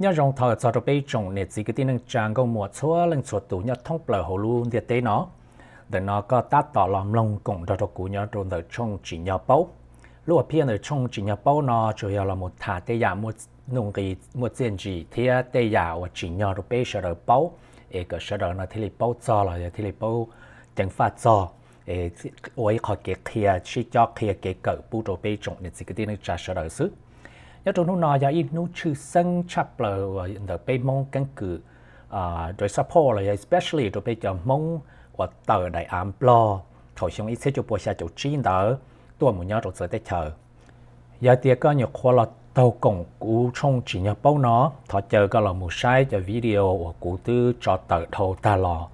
Nyob zoo txog rau peb ib tsoom niam txiv kwv tij neej tsa nkauj muam txhua leej txhua tus nyob thoob plaws hauv lub ntiaj teb no. Ntawm no koj tab tom los mloog koom nrog rau kuv nyob rau ntawm tshooj Tsim Nyog Paub. Lub hom phiaj ntawm tshooj Tsim Nyog Paub no tsuas yog los mus tham tej yam muaj nuj nqis muaj txiaj ntsim thiab tej yam uas tsim nyog rau peb sawv daws paub, es kom sawv daws no thiaj li paub txog los yog thiaj li paub ceev faj txog, ua ib qho kev qhia sib cob qhia kev kawm pub rau peb tsoom niam txiv kwv tij neej tsa sawv daws xwb. Nyob rau hnub no yog ib hnub tshwj xeeb tshaj plaws uas ntawm peb Hmoob keeb kwm, rau support los yog especially rau peb cov Hmoob uas tawm daim av Nplog thaum xyoo ib txhiab cuaj pua xya caum tsib ntawd tuaj mus nyob rau txawv teb chaws. Yog tias koj nyuam qhuav los taug koom kuv tshooj Tsim Nyog Paub no, thov caw koj los mus saib cov video uas kuv twb tso tawm dhau tag los,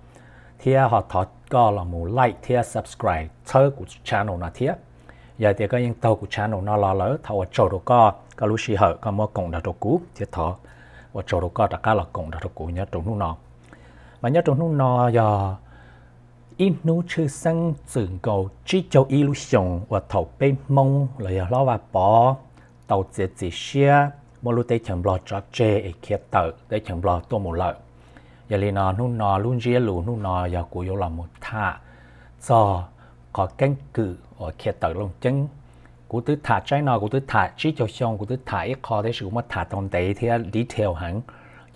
thiab ho thov koj los mus like thiab subscribe txhawb kuv channel no thiab. Yog tias koj yeej taug kuv channel no los lawm, thov ua tsaug rau koj, koj lub sij hawm koj muab koom nrog rau kuv thiab thov ua tsaug rau koj rov qab los koom nrog rau kuv nyob rau hnub no. Mas nyob rau hnub no yog ib hnub tshwj xeeb txwm nkaus tsib caug ib lub xyoos uas thaum peb Hmoob los yog Hlob Vaj Pov tau txiav txim siab muab lub teb chaws Nplog tso tseg es khiav tawm teb chaws Nplog tuaj mus lawm. Yog li no hnub no lub ntsiab lus hnub no yog kuv yuav los mus tham txog qhov keeb kwm uas khiav tawm Looj Ceeb. Kuv twb tham tsaib no, kuv twb tham tsib caug xyoo, kuv twb tham ib qho, tab sis kuv muab tham tau ntev thiab detail heev.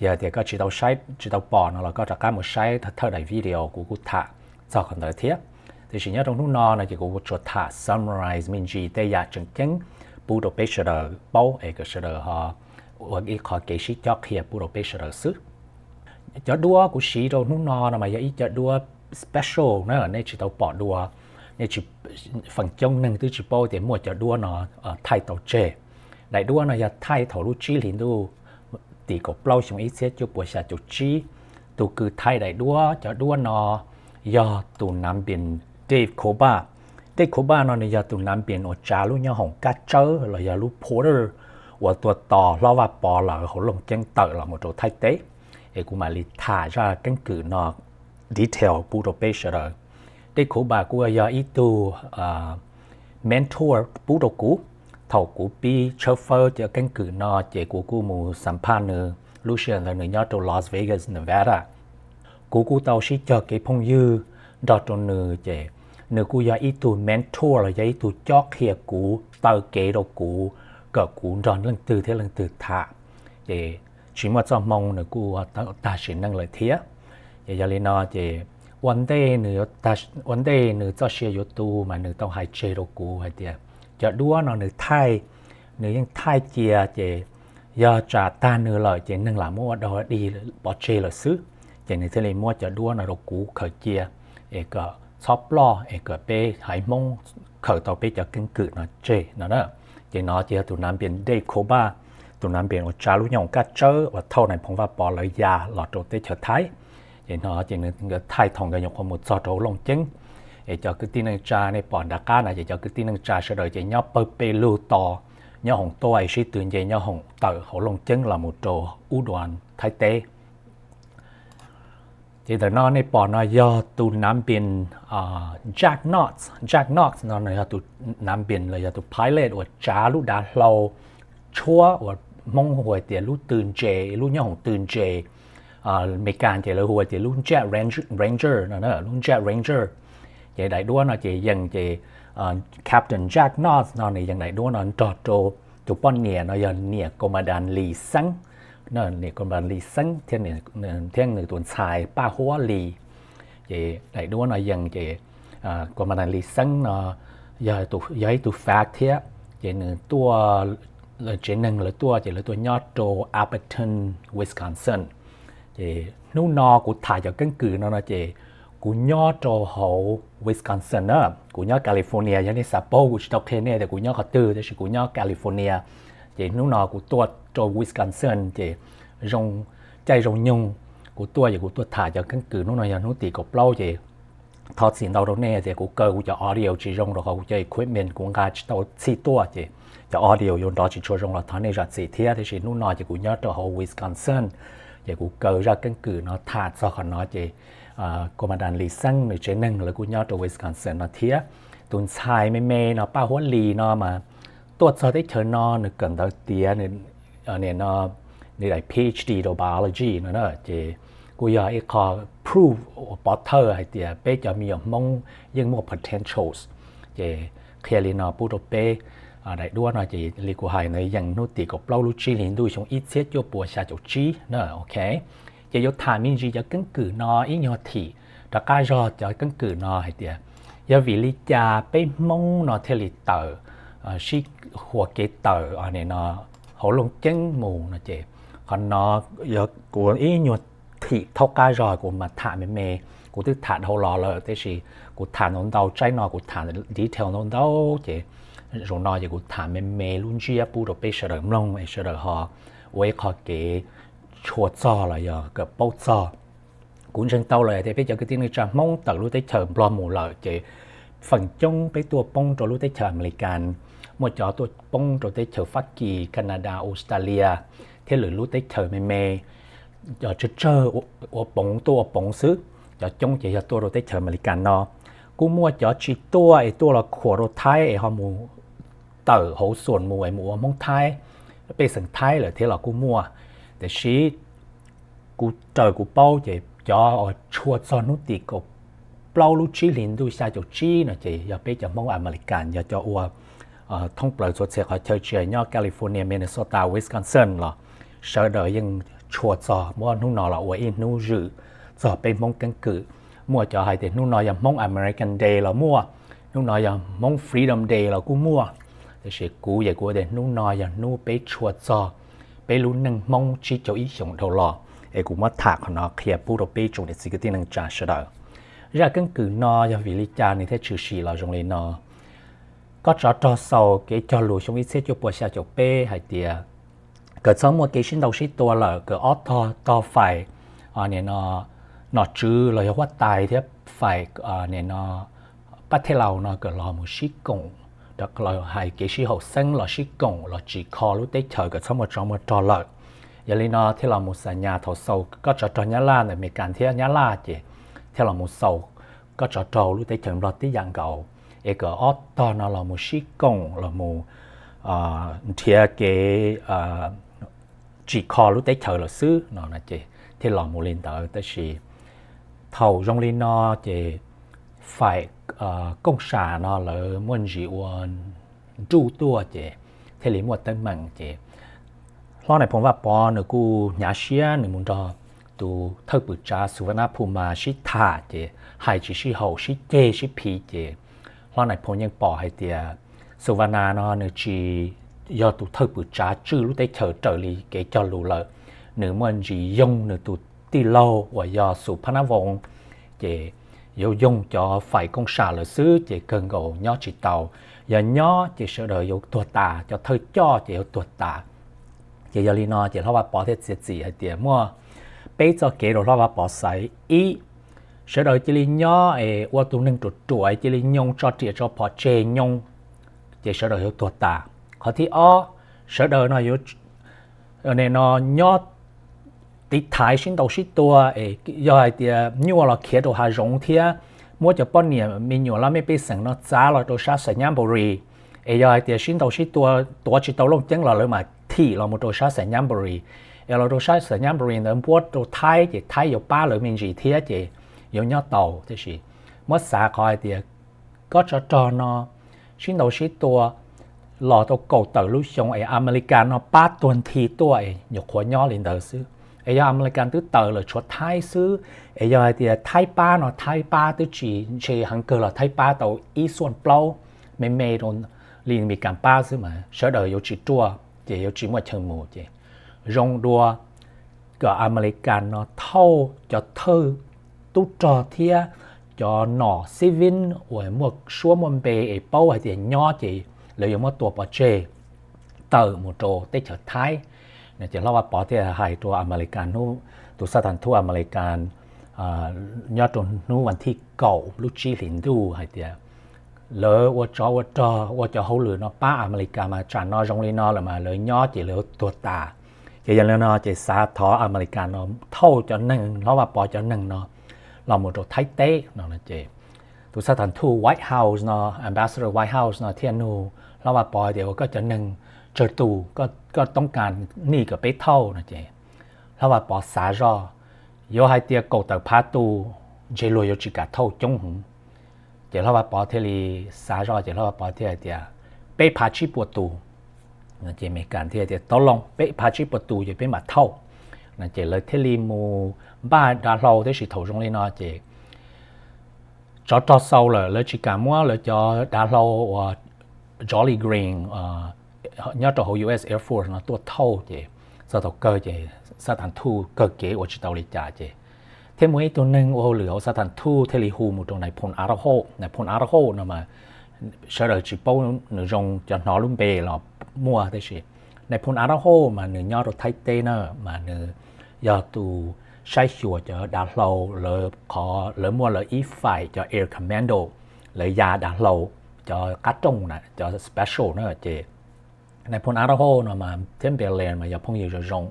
Yog tias koj tsis tau saib, tsis tau pom no los koj rov qab mus saib thawj daim video kuv kuj tham txog qhov ntawd thiab. Tiam sis nyob rau hnub no no ces kuv tsuas tham summarize me ntsis tej yam tseem ceeb pub rau peb sawv daws paub es kom sawv daws ho ua ib qho kev sib cob qhia pub rau peb sawv daws xwb. Cov duab kuv siv rau hnub no no mas yog ib cov duab special na, nej tsis tau pom dua, nej tsis, feem coob neeg twb tsis paub tias muaj cov duab no thaij tau tseg. Daim duab no yog thaij thaum lub tsib hlis ntuj tim kaum plaub xyoo ib txhiab cuaj pua xya caum tsib. Tus kws thaij daim duab cov duab no yog tus nav npis Dave Coba. Dave Coba no nws yog tus nav npis uas tsav lub nyob hoom kab tsawb los yog lub porter uas tuaj tos Hlob Vaj Pov lawv hauv Looj Ceeb tawm los mus rau Thaib teb. Es kuv mam li tham zaj keeb kwm no detail pub rau peb sawv daws. Dave Coba kuj yog ib tug mentor pub rau kuv. Thaum kuv pib tshawb fawb cov keeb kwm no ces kuv kuj mus xam phaj nws, lub sij hawm ntawd nws nyob rau Las Vegas, Nevada. Kuv kuj tau sib cog kev phooj ywg nrog rau nws ces nws kuj yog ib tug mentor los yog ib tug cob qhia kuv, taw kev rau kuv, kom kuv nrog leej twg thiab leej twg tham. Ces tsis muaj txoj hmoo nws kuj tag sim neej lawm thiab. Ces yog li no ces ua ntej nws, ua ntej nws txoj sia yuav tu mas nws tau hais tseg rau kuv hais tias cov duab no nws thaij, nws yeej thaij cia ces yog tsam tag nws lawm ces neeg lam muab ua dog dig pov tseg lawm xwb. Ces nws thiaj li muab cov duab no rau kuv khaws cia es kom txhob ploj es kom peb haiv Hmoob khaws tau peb cov keeb kwm no tseg no na. Ces no ces yog tus nav npis Dave Coba, tus nav npis uas tsav lub nyoog kaj tsawb uas thauj nais phoo Vaj Pov lawv ya los rau teb chaws Thaib. Ces no ces nws nkawd thaij thaum nkawd nyuam qhuav mus txog rau hauv Looj Ceeb. Es cov kwv tij neej tsa nej pom nram qab no ces cov kwv tij neej tsa sawv daws ces nyob pawg pes lug tos, nyob hoom tuaj es sib tw nce nyob hoom tawm hauv Looj Ceeb los mus rau Ub Duas Thaib teb. Ces ntawm no nej pom no yog tus nav npis Jack Knox. Jack Knox no nws yog tus nav npis los yog tus pilot uas tsav lub dav hlau tshuab uas Hmoob hu hais tias lub tw ntses, lub nyob hoom tw ntses. Meskas ces lawv hu hais tias lub Jet Ranger no, lub Jet Ranger. Ces daim duab no ces yeej ces Captain Jack Knox no nws yeej daim duab no nrog rau tus poj niam no yog niam Komadan Lis Xeeb. Niam Komadan Lis Xeeb thiab nws tus ntxhais Paj Huab Lis. Ces daim duab no yeej ces Komadan Lis Xeeb no yog ib tug Fab thiab. Ces nws tuaj, tsev neeg lawv tuaj ces lawv tuaj nyob rau Appleton, Wisconsin. Ces hnub no kuv tham cov keeb kwm no no ces kuv nyob rau hauv Wisconsin na, kuv nyob California, yog nej xav paub kuv tsis tau qhia nej tias kuv nyob qhov twg tab sis kuv nyob California. Ces hnub no kuv tuaj rau Wisconsin ces zoo caij zoo nyoog kuv tuaj ces kuv tuaj tham cov keeb kwm hnub no yog hnub tim kaum plaub ces thov txim ntau rau nej tias kuv kaw kuv cov audio tsis zoo rau qhov kuv cov equipment kuv nqa tsis tau txhij tuaj ces cov audio yuav nrov tsis tshua zoo los thov nej zam txim thiab. Tab sis hnub no ces kuv nyob rau hauv Wisconsin ces kuv kaw zaj keeb kwm no tham txog qhov no ces Komadan Lis Xeeb nws tsev neeg lawv kuj nyob rau Wisconsin no thiab. Tus ntxhais me me no Paj Huab Lis no mas tuaj txog teb chaws no nws kawm ntawv tiav, nws no nws daim PhD rau biology no na, ces kuj yog ib qho proof uas pov thawj hais tias peb cov me nyuam Hmoob yeej muaj potentials. Ces qhia li no pub rau peb. Daim duab no ces li kuv hais ntawd yees hnub tim kaum plaub lub tsib hlis ntuj xyoo ib txhiab cuaj puas xya caum tsib na, ok. Ces yuav tham me ntsis cov keeb kwm no ib nyuag thim rov qab zog cov keeb kwm no hais tias yog vim li cas peb Hmoob no thiaj li tawm, sib hua kev tawm no hauv Looj Ceeb mus no ces qhov no yog kuv ib nyuag thim thaub qab zog kuv mam tham me me. Kuv twb tham dhau los lawm tiam sis kuv tham ntau ntau tsaib no kuv tham detail ntau ntau ces zaum no ces kuv tham me me lub ntsiab pub rau peb sawv daws mloog es sawv daws ho ua ib qho kev tshua txog los yog kawm paub txog. Kuv ntseeg tau lawm tias peb cov kwv tij neej tsa Hmoob tawm lub teb chaws Nplog mus lawm ces feem coob peb tuaj poob rau lub teb chaws Amelikas, muaj cov tuaj poob rau teb chaws Fab Kis, Canada, Australia thiab lwm lub teb chaws me me, tsawg tsawg ua poov tuaj ua poov xwb. Cov coob ces yog tuaj rau teb chaws Amelikas no. Kuj muaj cov tsis tuaj es tuaj los khuam rau Thaib es ho mus tawm hauv xuas mus es mus ua Hmoob Thaib, pej xeem Thaib lawm thiab los kuj muaj. Tiam sis kuv raws kuv paub ces cov tshua txog hnub tim kaum plaub lub tsib hlis ntuj xya caum tsib no ces yog peb cov Hmoob Amelikas yog cov ua thoob plaws txhua txhia qhov chaw tsis hais nyob California, Minnesota, Wisconsin los sawv daws yeej tshua txog muab hnub no los ua ib hnub zwm txog peb Hmoob keeb kwm. Muaj cov hais tias hnub no yog Hmoob American Day los muaj, hnub no yog Hmoob Freedom Day los kuj muaj. Tiam sis kuv yam kuv tias hnub no yog hnub peb tshua txog peb lub neej Hmoob tsib caug ib xyoos dhau los es kuv muab tham qhov no qhia pub rau peb tsoom niam txiv kwv tij neej tsa sawv daws. Zaj keeb kwm no yog vim li cas nws thiaj tshwm sim los zoo li no? Kob tsov rog xaus kev cog lus xyoo ib txhiab cuaj puas xya caum peb hais tias kom txhob muaj kev sib ntaus sib tua lawm, kom ob tog tog fais nom tswv los yog huab tais thiab fais pab thej laus no kom los mus sib koom, hais kev sib haum xeeb los sib koom los tsim kho lub teb chaws kom txhob muaj tsov muaj rog lawm. Yog li no thiaj los mus xa nyas thaum xaus kob tsov rog Nyab Laj ntawm Amelikas thiab Nyab Laj ces thiaj los mus xaus kob tsov rog lub teb chaws Nplog tib yam nkaus, es kom ob tog no los mus sib koom los mus nrhiav kev tsim kho lub teb chaws lawm xwb no ces thiaj los mus li ntawd. Tab sis thaum zoo li no ces fais kooj sam no lawv muaj ntsis ua nruj tuaj ces thiaj li muaj teeb meem ces hlob Nais Phoo Vaj Pov nws kuj hnyav siab nws mus nrog tus thawj pwm tsav Xus Vas Nab Phu Mas sib tham ces hais tsis sib haum sib ceg sib phiv ces hlob Nais Phoo yeej pom hais tias Xus Vas Nas no nws tsis yog tus thawj pwm tsav tswj lub teb chaws raws li kev cog lus lawm. Nws muaj ntsis yoog nws tus tij laug uas yog Xus Phab Nab Voos ces yuav yoog cov fais kooj sam lawm xwb ces kawg nkaus nyob tsis tau. Yog nyob ces sawv daws yuav tuag tas, cov thawj coj ces yuav tuag tas. Ces yog li no ces hlob Vaj Pov thiaj txiav txim hais tias muaj peb txoj kev rau hlob Vaj Pov xaiv. Ib, sawv daws cia li nyob es ua tus neeg ruam ruam cia li nyoo tso riam tso phom tseg nyoo ces sawv daws yuav tuag tas. Qhov thib ob, sawv daws no yuav no nyob tiv thaiv sib ntaus sib tua es yog hais tias nyuaj los khiav rau hav zoov thiab muab cov poj niam me nyuam laj mej pej xeem no txav los rau sab Xais Nyab Npu Ris. Es yog hais tias sib ntaus sib tua tuav tsis tau Looj Ceeb los lawv mam thim los mus rau sab Xais Nyab Npu Ris. Es los rau sab Xais Nyab Npu Ris ntawd npuab rau Thaib ces Thaib yuav pab lawv me ntsis thiab ces yuav nyob tau. Tiam sis muab xav qhov hais tias kob tsov rog no sib ntaus sib tua los tau kaum tawm lub xyoo es Amelikas no pab tuag nthi tuaj es nyuam qhuav nyob li ntawd xwb. Es yog Amelikas twb tawm lawm tshuav Thaib xwb, es yog hais tias Thaib pab no Thaib pab twb tsis ntshe heev kawg los Thaib pab tau ib xuaj plaub me me rau li Amelikas pab xwb mas sawv daws yuav tsis ruaj ces yuav tsis muaj chaw mus ces zoo dua kom Amelikas no thauj cov thawj tub rog thiab cov nom xib vib uas muaj suab muaj npe es paub hais tias nyob ces lawv yuav muab tua pov tseg tawm mus rau teb chaws Thaib. Ces hlob Vaj Pov thiaj hais rau Amelikas, tus xab thas thuj Amelikas nyob rau hnub vas thib kaum lub tsib hlis ntuj hais tias lawv ua tsov ua rog ua cov hauj lwm no pab Amelikas mas tsam no zoo li no lawm mas lawv nyob ces lawv tuag tas. Ces yog li no ces xav thov Amelikas no thauj cov neeg, hlob Vaj Pov cov neeg no los mus rau Thaib teb no ces tus xab thas thuj White House no, Ambassador White House no thiaj nug hlob Vaj Pov tias ua koj cov neeg tsawg tus, koj toob kas nij kom peb thauj no ces Hlob Vaj Pov xav zoj, yuav hais tias kaum tawm phav tus ntshe luag yuav tsis kam thauj coob heev. Ces Hlob Vaj Pov thiaj li xav zoj ces Hlob Vaj Pov thiaj hais tias peb phav tsib puas tus. Ces Amelikas thiaj tias tau loo, peb phav tsib puas tus ces peb mam thauj no ces lawv thiaj li mus npaj dav hlau, tab sis thaum zoo li no ces tsov rog xau lawm, lawv tsis kam muab lawv cov dav hlau uas Jolly Green nyob rau hauv U S Air Force no tuaj thauj ces txog thaum kawg ces Xab Thas Thuj kawg kev ua tsis tau li cas ces thiaj muaj ib tug neeg ua hauj lwm hauv Xab Thas Thuj thiaj li hu mus rau nais phoo Av Rauj Hauj. Nais phoo Av Rauj Hauj no mas sawv daws tsis paub nws zoo, cov hnov lub npe los muaj tab sis nais phoo Av Rauj Hauj mas nws nyob rau Thaib teb na, mas nws yog tus saib xyuas cov dav hlau, lawv qhov lawv muaj lawv ib faim cov Air Commando, lawv ya dav hlau, cov qab rooj na, cov special na ces nais phoo Av Rauj Hauj no mas thiab Belair mas yog phooj ywg zoo zoo.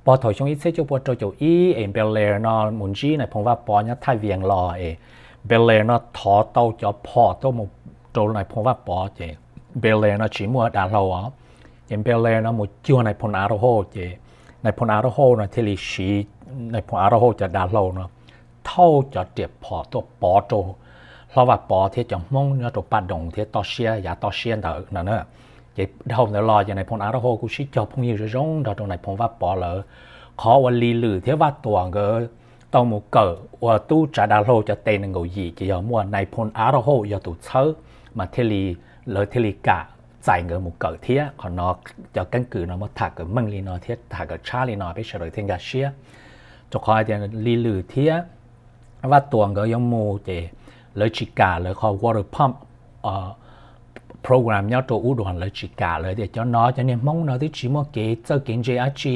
Puag thaum xyoo ib txhiab cuaj pua rau caum ib es Belair no mus ntsib nais phoo Vaj Pov nyob Thaij Vias los es Belair no thov tau cov phom tuaj mus rau nais phoo Vaj Pov ces Belair no tsis muaj dav hlau os. Ces Belair no mus cuag nais phoo Av Rauj Hauj ces nais phoo Av Rauj Hauj no thiaj li siv nais phoo Av Rauj Hauj cov dav hlau no thauj cov riam phom tuaj pov rau Hlob Vaj Pov thiab cov Hmoob nyob rau Paj Doos thiab toj siab, yav toj siab ntawd no na. Ces dhau ntawd los ces nais phoo Av Rauj Hauj kuj sib cog phooj ywg zoo zoo nrog rau nais phoo Vaj Pov lawv. Qhov uas Lis Lwm thiab Vaj Tuam nkawd tau mus kawm ua tub tsav dav hlau cov tes nees nkaum yim ces yog muaj nais phoo Av Rauj Hauj yog tus txhawb mas thiaj li lawv thiaj li kam txais nkawd mus kawm thiab. Qhov no cov keeb kwm no muab tham kawm meej li no thiab tham kawm tshab li no peb sawv daws thiaj nkag siab. Rau qhov hais tias Lis Lwm thiab Vaj Tuam nkawd yuav mus ces lawv tsis kam, lawv qhov water pump program nyob rau ub dua lawv tsis kam, lawv tias cov no cov niag Hmoob no twb tsis muaj kev txawj kev ntse dab tsi,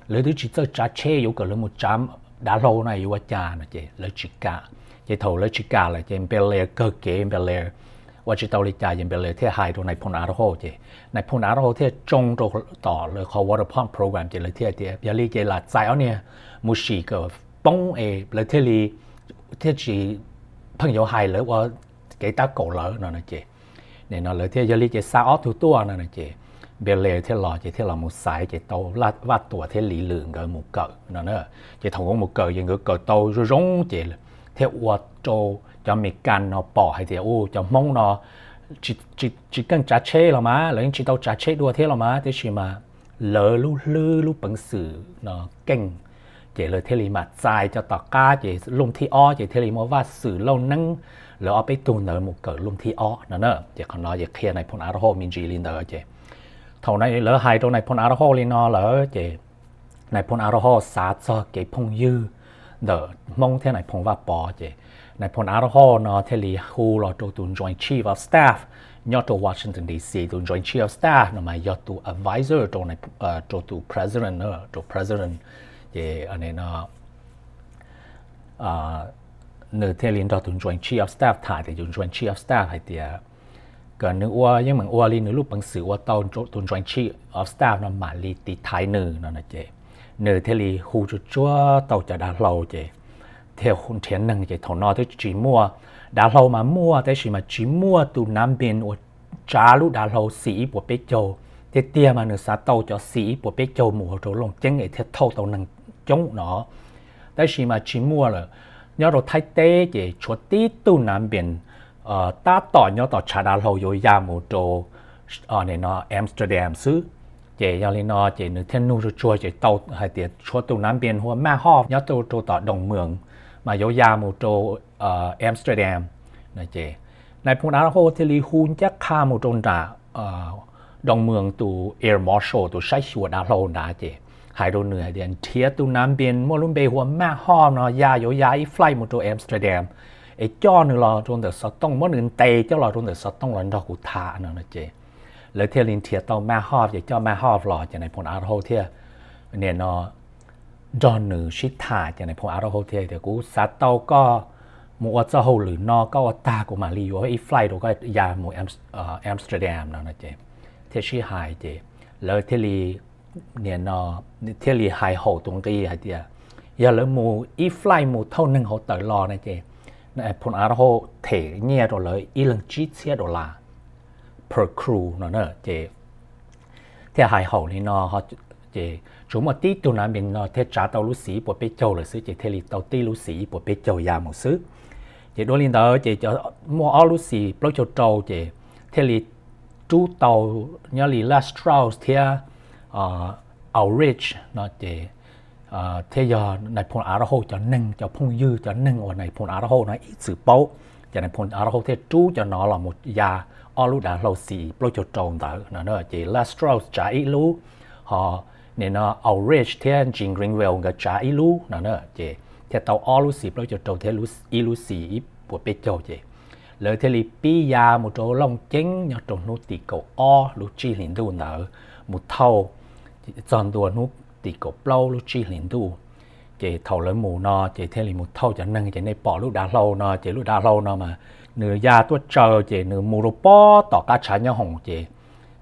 lawv twb tsis txawj tsav tsheb, yuav kom lawv mus tsav dav hlau no yuav ua cas no ces lawv tsis kam. Ces thaum lawv tsis kam lawm ces Belair kawg kev, Belair ua tsis tau li cas ces Belair thiaj hais rau nais phoo Av Rauj Hauj ces nais phoo Av Rauj Hauj thiaj tsoo rau tom lawv qhov water pump program ces lawv thiaj tias yog li ces lam txais ob niag mus sim kom poob es lawv thiaj li thiaj tsis pheej yuav hais lawv ua kev tab kaum lawv no no ces no lawv thiaj yog li ces xa ob tug tuaj no no ces Belair thiaj los ces thiaj los mus xaiv ces tau Vaj Tuam thiab Lis Lwm nkawd mus kawm no na. Ces thaum nkawd mus kawm ces nkawd kawm tau zoo zoo ces thiaj ua rau cov Amelikas no pom hais tias u cov Hmoob no tsis keej tsav tsheb los mas, lawv yeej tsis tau tsav tsheb dua thiab los mas, tiam sis mas lawv lub hlwb lub peev xwm no keej, ces lawv thiaj li mam txais cov tom qab ces lub thib ob ces thiaj li muaj Vaj Xwm Lauj Neeb lawv ob peb tug ntawd mus kawm lub thib ob no na. Ces qhov no ces qhia nais phoo Av Rauj Hauj me ntsis li ntawd ces thaum lawv hais rau nais phoo Av Rauj Hauj li no lawm ces nais phoo Av Rauj Hauj xav txog kev phooj ywg ntawm Hmoob thiab nais phoo Vaj Pov ces nais phoo Av Rauj Hauj no thiaj li hu los rau tus Joint Chief of Staff nyob rau Washington D C. Tus Joint Chief of Staff no mas yog tus advisor rau tus president, rau president. Ces no nws thiaj li nrog tus Joint Chief of Staff tham tias tus Joint Chief of Staff hais tias kom nws ua yeej meem ua li nws lub peev xwm ua tau tus Joint Chief of Staff no mam li tiv thaiv nws no ces nws thiaj li hu tsuag tsuag tau cov dav hlau ces thiaj nrhiav neeg ces thaum no twb tsis muaj, dav hlau mas muaj tab sis mas tsis muaj tus nav npis uas tsav lub dav hlau xim ib puas peb caug. Tiag tiag mas nws xav tau cov xim ib puas peb caug mus rau Looj Ceeb es thiaj thauj tau neeg coob no, tab sis mas tsis muaj lawm. Nyob rau Thaib teb ces tshuav tib tug nav npis tab tom nyob tom tshav dav hlau yuav ya mus rau no Amsterdam xwb. Ces yog li no ces nws thiaj nug tsuag tsuag ces tau hais tias tshuav tus nav npis hu ua Maj Hoj nyob rau tom Doos Mws mas yuav ya mus rau Amsterdam. Nais phoo Av Rauj Hauj thiaj li hu ncaj qha mus rau nram Doos Mws tus Air Marshal tus saib xyuas dav hlau nrad ces hais rau nws hais tias nrhiav tus nav npis muaj lub npe hu ua Maj Hoj no ya yuav ya ib flight mus rau Amsterdam es coj nws los rau ntawm xov tooj, muab nws ntes coj los rau ntawm xov tooj los nrog kuv tham no ces lawv thiaj li nrhiav tau Maj Hoj ces coj Maj Hoj los ces nais phoo Av Rauj Hauj thiaj nim no nrog nws sib tham ces nais phoo Av Rauj Hauj thiaj tias kuv xav tau koj mus ua txoj hauj lwm no, koj ua tag kuv mam li yuav ib flight rau koj ya mus Amsterdam no ces thiaj sib hais ces lawv thiaj li nim no thiaj li hais haum tus nqi hais tias yog lawv mus ib flight mus thauj neeg hauv tawm los no ces nais phoo Av Rauj Hauj them nyiaj rau lawv ib leeg tsib txhiab dollar per crew no ces thiaj hais haum li no, ces tsuas muaj tib tug Nam Npias no thiaj tsav tau lub xim ib puas peb caug lawm xwb, ces thiaj li tau tib lub xim ib puas peb caug ya mus xwb. Ces dua li ntawd ces muaj ob lub xim plaub caug rau ces thiaj li rub tau nyob li Lawrence Strauss thiab Ulrich no ces thiab yog nais phoo Idaho cov neeg, cov phooj ywg, cov neeg uas nais phoo Idaho no ib txwm paub, ces nais phoo Idaho thiaj rub cov no los mus ya ob lub dav hlau xim plaub caug rau ntawd no. Ces Lawrence Strauss tsav ib lub, ho nim no Ulrich thiab Jean Greenwald nkawd tsav ib lub no, ces thiaj tau ob lub xim plaub caug rau thiab ib lub xim ib puas peb caug ces lawv thiaj li pib ya mus rau Looj Ceeb nyob rau hnub tim kaum ob lub tsib hlis ntuj ntawd mus thauj txog ntua hnub tim kaum plaub lub tsib hlis ntuj. Ces thaum lawv mus no ces thiaj li mus thauj cov neeg, ces nej pom lub dav hlau no, ces lub dav hlau no mas nws ya tuaj tsaws ces nws mus rau pob tom qab tshav nyob hoom ces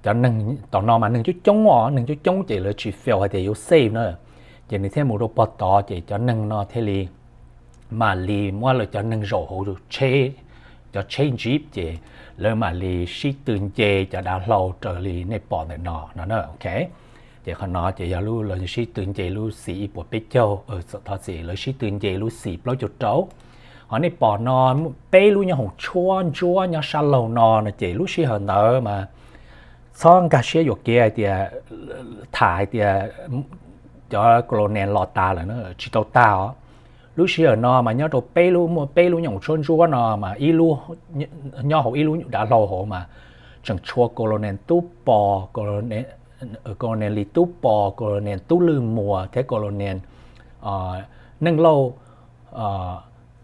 cov neeg tom no mas neeg coob coob os, neeg coob coob ces lawv tsis feel hais tias yuav safe na, ces nws thiaj mus rau pob tod ces cov neeg no thiaj li mam li muab lawv cov neeg zaum hauv tsheb, cov tsheb jeep ces lawv mam li sib tw nce cov dav hlau raws li nej pom ntawm no no. Ces qhov no ces yog lub lawv sib tw nce lub xim ib puas peb caug, thov txim, lawv sib tw nce lub xim plaub caug rau. Ho nej pom no peb lub nyob hoom tshuab ntsuab nyob sab laug no no ces lub sij hawm ntawd mas txhob nkag siab yuam kev hais tias, tham hais tias cov colonel los tas lawm, tsis tau tas os. Lub sij hawm no mas nyob rau peb lub, muaj peb lub nyob hoom tshuab ntsuab no mas ib lub, nyob hauv ib lub dav hlau hauv mas tseem tshuav colonel Tub Pos, colonel Lis Tub Pos, colonel Tub Lwj Muas thiab colonel Neej Lauj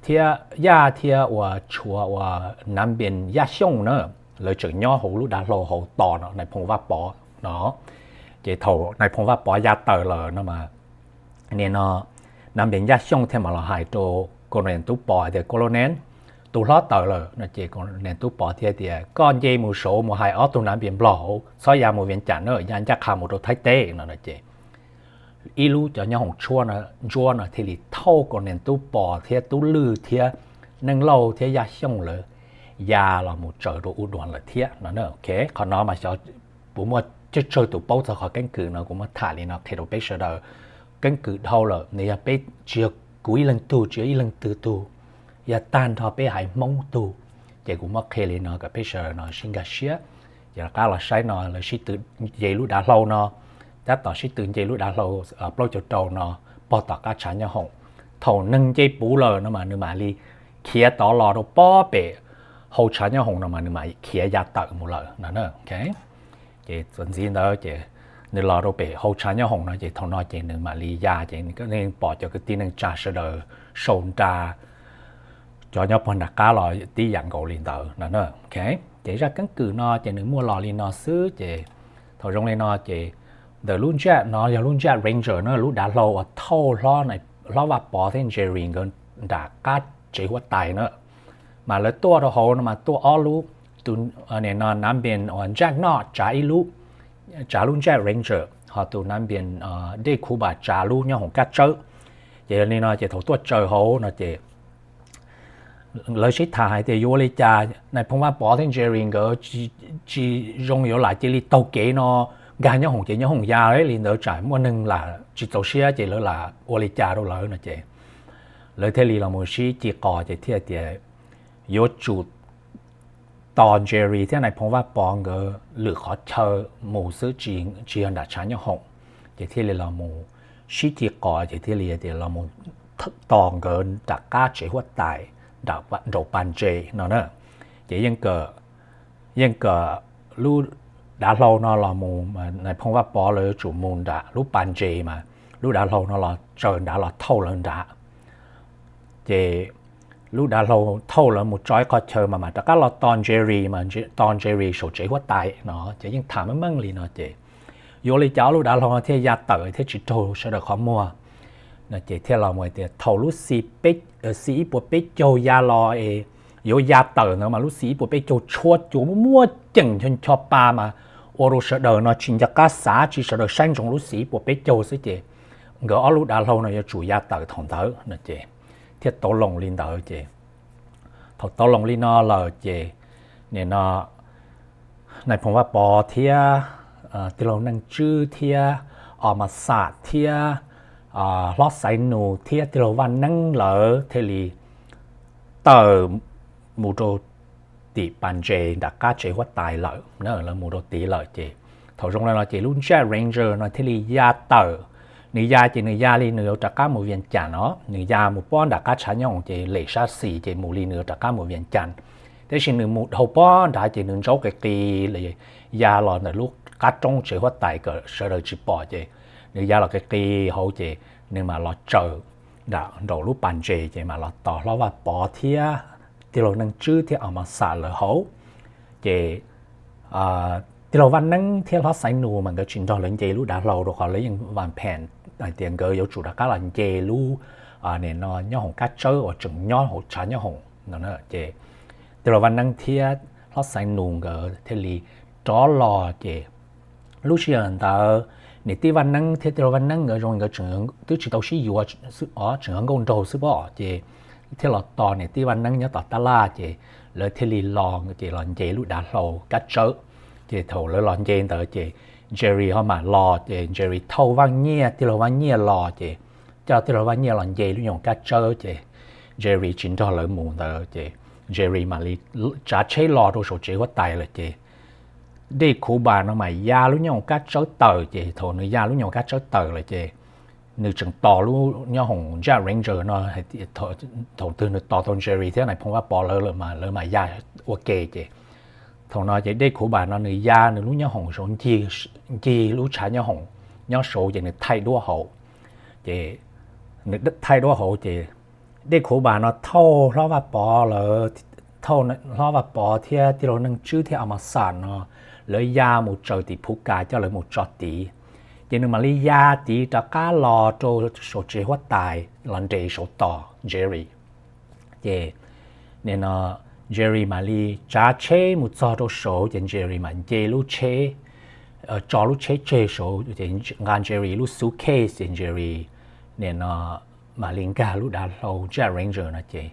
thiab Yaj thiab uas tshuav uas Nam Npias Yaj Xyooj na, lawv tseem nyob hauv lub dav hlau hauv tos no, nais phoo Vaj Pov no. Ces thaum nais phoo Vaj Pov ya tawm lawm no mas nim no Nam Npias Yaj Xyooj thiaj mam los hais rau colonel Tub Pos tias, colonel, tus hlob tawm lawm no ces colonel Tub Pos thiaj tias, koj nce mus saud mus hais ob tug Nam Npias Nplog hauv txhob ya mus Vias Cas na, ya ncaj qha mus rau Thaib teb no no ces ib lub cov nyob hoom tshuab ntsuab no thiaj li thauj colonel Tub Pos thiab Tub Lwj thiab Neej Lauj thiab Yaj Xyooj lawv ya los mus tsaws rau U Duas lawm thiab no. Qhov no mas xyov puas muaj tsawg tsawg tus paub txog qhov keeb kwm no, kuv muab tham li no qhia rau peb sawv daws. Keeb kwm dhau lawm, nws yog peb, tsis yog kuv ib leeg tug, tsis yog ib leeg twg tug, yog tag nrho peb haiv Hmoob tug, ces kuv muab qhia li no kom peb sawv daws no sib nkag siab. Ces rov qab los saib no lawv sib tw nce lub dav hlau no, tab tom sib tw nce lub dav hlau plaub caug rau no pog tom qab tshav nyob hoom. Thaum neeg nce puv lawm no mas nws mam li khiav tod los rau pob pem hauv tshav nyob hoom no mas nws mam khiav ya tawm mus lawm no. Ces txuas ntxiv ntawd ces nws los rau pem hauv tshav nyob hoom no ces thaum no ces nws mam li ya ces nej pom cov kwv tij neej tsa sawv daws sau nra cov nyob pog nram qab los tib yam nkaus li ntawd no. Ces zaj keeb kwm no ces nws muaj los li no xwb ces thaum zoo li no ces ntawm lub ntsaj no yog lub ntsaj Ranger na, lub dav hlau uas thauj hlob Vaj Pov thiab Jerry nkawd nram qab tsev huab tais na, mas lawv tuaj rau hauv no mas tuaj ob lub, tus Nam Npias uas Jack Noj tsav ib lub, tsav lub ntsaj Ranger, ho tus Nam Npias Dej Khuv Npas tsav lub nyob hoom kab tsawb. Ces li no ces thaum tuaj tsaws hauv no ces lawv sib tham hais tias yuav ua li cas, nais phoo Vaj Pov thiab Jerry nkawd tsis zoo yuav lam cia li taug kev no nkag nyob hoom ces nyob hoom ya li ntawd tsam muaj neeg lam tsis txaus siab ces lawv lam ua li cas rau lawv no ces lawv thiaj li los mus sib ci qos ces thiaj tias yuav tsum tos Jerry thiab nais phoo Vaj Pov nkawd lwm qhov chaw mus xwb, tsis yog nram tshav nyob hoom. Ces thiaj li los mus sib ci qos ces thiaj li tias los mus tos nkawd nram qab tsev huab tais nraum pas ntses no na. Ces yeej kawm lub dav hlau no los mus, nais phoo Vaj Pov lawv yuav tsum mus nram lub pas ntses mas lub dav hlau no los tsaws nrad los thauj lawv nrad. Ces lub dav hlau thauj lawv mus tso ib qho chaw mas mam rov qab los tos Jerry mas tos Jerry saum tsev huab tais no ces yeej tham meej meej li no ces yuav li cas ob lub dav hlau no thiaj ya tawm thiab tsis raug sawv daws qhov muag no ces thiaj los mus tias thaum lub xi ib puas peb caug ya los es yuav ya tawm ntawd mas lub xi ib puas peb caug tshuab cua muaj muaj ceem ncho ncho pa mas ua rau sawv daws no tsis nco qab xav, tsis sawv daws saib ntsoov lub xi ib puas peb caug xwb ces nkawd ob lub dav hlau no yuav tsum ya tawm thaum ntawd no ces thiaj tau loos li ntawd ces thaum tau loos li no lawm ces nim no nais phoo Vaj Pov thiab tij laug Neej Tswb thiab Os Mas Xas thiab hlob Xaiv Nus thiab tij laug Vaj Neeb lawv thiaj li tawm mus rau tim pas ntses nram qab tsev huab tais lawm, lawv mus rau tid lawm ces thaum zoo li no ces lub Jazz Ranger no thiaj li ya tawm. Nws ya ces nws ya li nws yuav rov qab mus Vias Cas no, nws ya mus pob nram qab tshav nyooj ces lem sab xis ces mus li nws yuav rov qab mus Vias Cas. Tiam sis nws mus dhau pob nrad ces nws ntsaub qis qis li ya los ntawm lub qab roob tsev huab tais kom sawv daws tsis pom ces nws ya los qis qis hauv ces nws mam los tsaws nram nraum lub pas ntses ces mam los tos hlob Vaj Pov thiab tij laug Neej Tswb thiab Os Mas Xas lawv hauv. Ces tij laug Vaj Neeb thiab hlob Xaiv Nus mas nkawd tsis nrog lawv nce lub dav hlau rau qhov lawv yeej vas phees hais tias nkawd yuav tsum rov qab los nce lub, nim no nyob hoom kab tsawb uas tseem nyob hauv tshav nyob hoom no. Ces tij laug Vaj Neeb thiab hlob Xaiv Nus nkawd thiaj li rov los ces lub sij hawm ntawd niam tij Vaj Neeb thiab tij laug Vaj Neeb nkawd zoo nkawd twb tsis tau sib yuav, tseem yuav nkauj nraug xwb pob ces thiaj los tos niam tij Vaj Neeb nyob tom tab laj ces lawv thiaj li los ces los nce lub dav hlau kab tsawb. Ces thaum lawv los nce ntawd ces Jerry ho mam los ces Jerry thauj Vaj Nyiaj, tij laug Vaj Nyiaj los ces coj tij laug Vaj Nyiaj los nce lub nyoog kab tsawb ces Jerry tsis nrog lawv mus ntawd ces Jerry mam li tsav tsheb los rau saum tsev huab tais lawm ces Dej Khuv Npas no mas ya lub nyoog kab tsawb tawm ces thaum nws ya lub nyoog kab tsawb tawm lawm ces nws tseem tos lub nyob hoom Jazz Ranger no, thaum twg nws tos tau Jerry thiab Nais Phoo Vaj Pov lawv lawm mas lawv mam ya ua ke ces thaum no ces Dej Khuv Npas no nws ya nws lub nyob hoom saud ncig lub tshav nyob hoom nyob saud ces nws thaij duab hauv ces nws thaij duab hauv ces Dej Khuv Npas no thauj hlob Vaj Pov lawv, thauj hlob Vaj Pov thiab tij laug Neej Tswb thiab Os Mas Xas no lawv ya mus tsaws tim Phuv Kas coj lawv mus tso tid. Ces nws mam li ya tid rov qab los rau saum tsev huab tais los nres saud tos Jerry. Ces nim no Jerry mam li tsav tsheb mus txog rau saud ces Jerry mam nce lub tsheb, tso lub tsheb tseg saud ces nqa Jerry lub suitcase ces Jerry nim no mam li nkag lub dav hlau Jazz Ranger no ces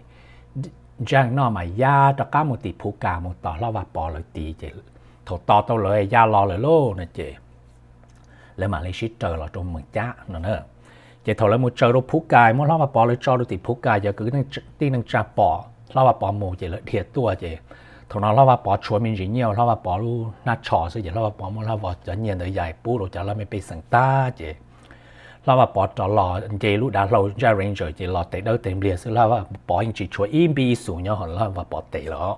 Jazz no mas ya rov qab mus tim Phuv Kas mus tos hlob Vaj Pov lawv tid ces thaum tos tau lawv ya los lawm lauj no ces lawv mam li sib raws los rau Mees Cab no na. Ces thaum lawv mus tsaws rau Phuv Kas muab hlob Vaj Pov lawv tso rau tim Phuv Kas, cov kwv tij neej tsa pom hlob Vaj Pov mus ces lawv dhia tuaj ces thaum no hlob Vaj Pov tshuav me ntsis nyiaj hlob Vaj Pov lub hnab tsho xwb ces hlob Vaj Pov muab hlob Vaj Pov cov nyiaj ntawd yais pub rau cov laj mej pej xeem tag ces hlob Vaj Pov rov los nce lub dav hlau Jazz Ranger ces los tes dawb tes npliag xwb, hlob Vaj Pov yeej tsis tshuav ib npib ib xus nyob hauv hlob Vaj Pov tes lawm.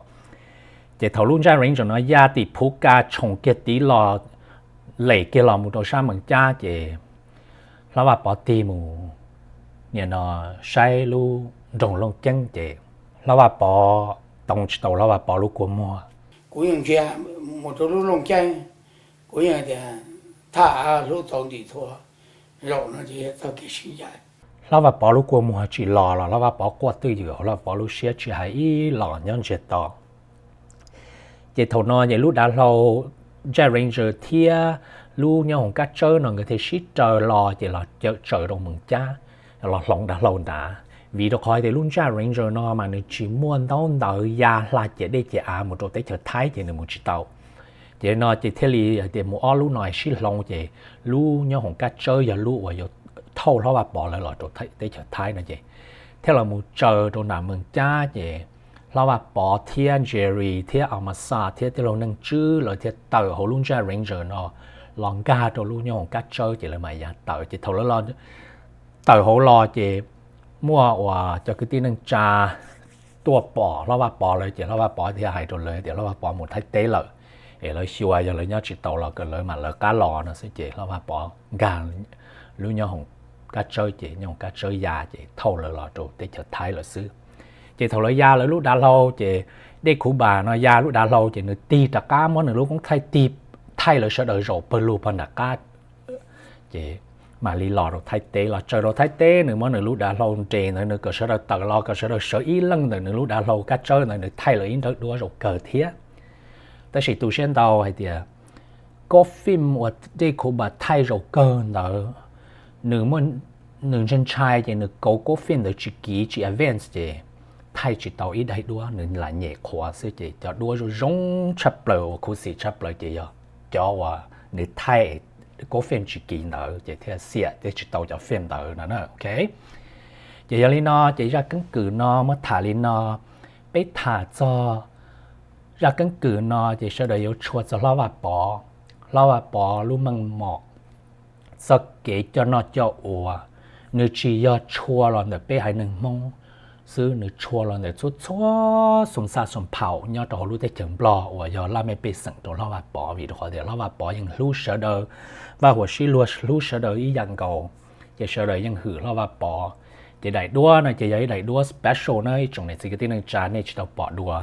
Ces thaum lub Jazz Ranger no ya tim Phuv Kas tshoom kiag tid los lem kiag los mus rau sab Mees Cab ces hlob Vaj Pov tig mus nim no saib lub nroog Looj Ceeb ces hlob Vaj Pov too tsis tau hlob Vaj Pov lub kua muag. Kuv yeej ntsia mus rau lub Looj Ceeb, kuv yeej tias thaj hlub tau ntim thua zaum no ces txoj kev sib ncaim. Hlob Vaj Pov lub kua muag tsis los los hlob Vaj Pov quaj twj ywm, hlob Vaj Pov lub siab tsis hais ib los nyob ntsiag to. Ces thaum no ces lub dav hlau Jazz Ranger thiab lub nyob hoom kab tsawb no nkawd thiaj sib raws los ces los cawm tsaws rau Mees Cab, los hloov dav hlau nrad. Vim rau qhov tias lub Jazz Ranger no mas nws tsis muaj ntaub ntawv ya hla ciam dej ciam av mus rau teb chaws Thaib ces nws mus tsis tau. Ces no ces thiaj li hais tias mus ob lub no sib hloov ces lub nyob hoom kab tsawb yog lub uas yuav thauj hlob Vaj Pov lawv los rau teb chaws Thaib no ces thiaj los mus tsaws rau nram Mees Cab ces hlob Vaj Pov thiab Jerry thiab Os Mas Xas thiab tij laug Neej Tswb lawv thiaj tawm hauv lub Jazz Ranger no los nkag rau lub nyob hoom kab tsawb ces lawv mam ya tawm. Ces thaum lawv los tawm hauv los ces muaj uas cov kwv tij neej tsa tuaj pom hlob Vaj Pov lawv ces hlob Vaj Pov thiaj hais rau lawv tias hlob Vaj Pov mus Thaib teb lawm es lawv xyuas yog lawv nyob tsis tau los kom lawv mam lawv qab los no xwb. Ces hlob Vaj Pov nkag lub nyob hoom kab tsawb ces nyob hoom kab tsawb ya ces thauj lawv los rau teb chaws Thaib lawm xwb. Ces thaum lawv ya lawv lub dav hlau ces Dej Khuv Npas no ya lub dav hlau ces nws tig rov qab muab nws lub koob thaij tig thaij lawv sawv daws zaum pawg lug pog nram qab. Ces mam li los rau Thaib teb, los tsaws rau Thaib teb nws muab nws lub dav hlau nres ntawd nws kom sawv daws tawm los kom sawv daws sawv ib leeg ntawm nws lub dav hlau kab tsawb ntawd nws thaij lawv ib nrawb duab zaum kawg thiab. Tab sis tu siab ntau hais tias coffin uas Dej Khuv Npas thaij zaum kawg ntawd nws muaj, nws ntshai ntshai ces nws kauv coffin ntawd tsis kiv tsis advance ces thaij tsis tau ib daim duab, nws lam nyem qhuav xwb ces cov duab zoo zoo tshaj plaws uas khuv xim tshaj plaws ces yog cov uas nws thaij koob feem tsis kiv ntawd ces thiaj xiam thiaj tsis tau cov feem ntawd no. Ok, ces yog li no ces zaj keeb kwm no muab tham li no. Peb tham txog zaj keeb kwm no ces sawv daws yuav tshua txog Hlob Vaj Pov, Hlob Vaj Pov lub meej mom, txoj kev coj noj coj ua, nws tsis yog tshua los ntawm peb haiv neeg Hmoob xwb, nws tshua los ntawm txhua txhua xoo xaj xoo phaum nyob rau hauv lub teb chaws Nplog uas yog laj mej pej xeem rau Hlob Vaj Pov, vim rau qhov tias Hlob Vaj Pov yeej hlub sawv daws, vaj huam sib luag hlub sawv daws ib yam nkaus, ces sawv daws yeej hwm Hlob Vaj Pov. Ces daim duab no ces yog ib daim duab special na ib tsoom niam txiv kwv tij neej tsa nej tsis tau pom dua.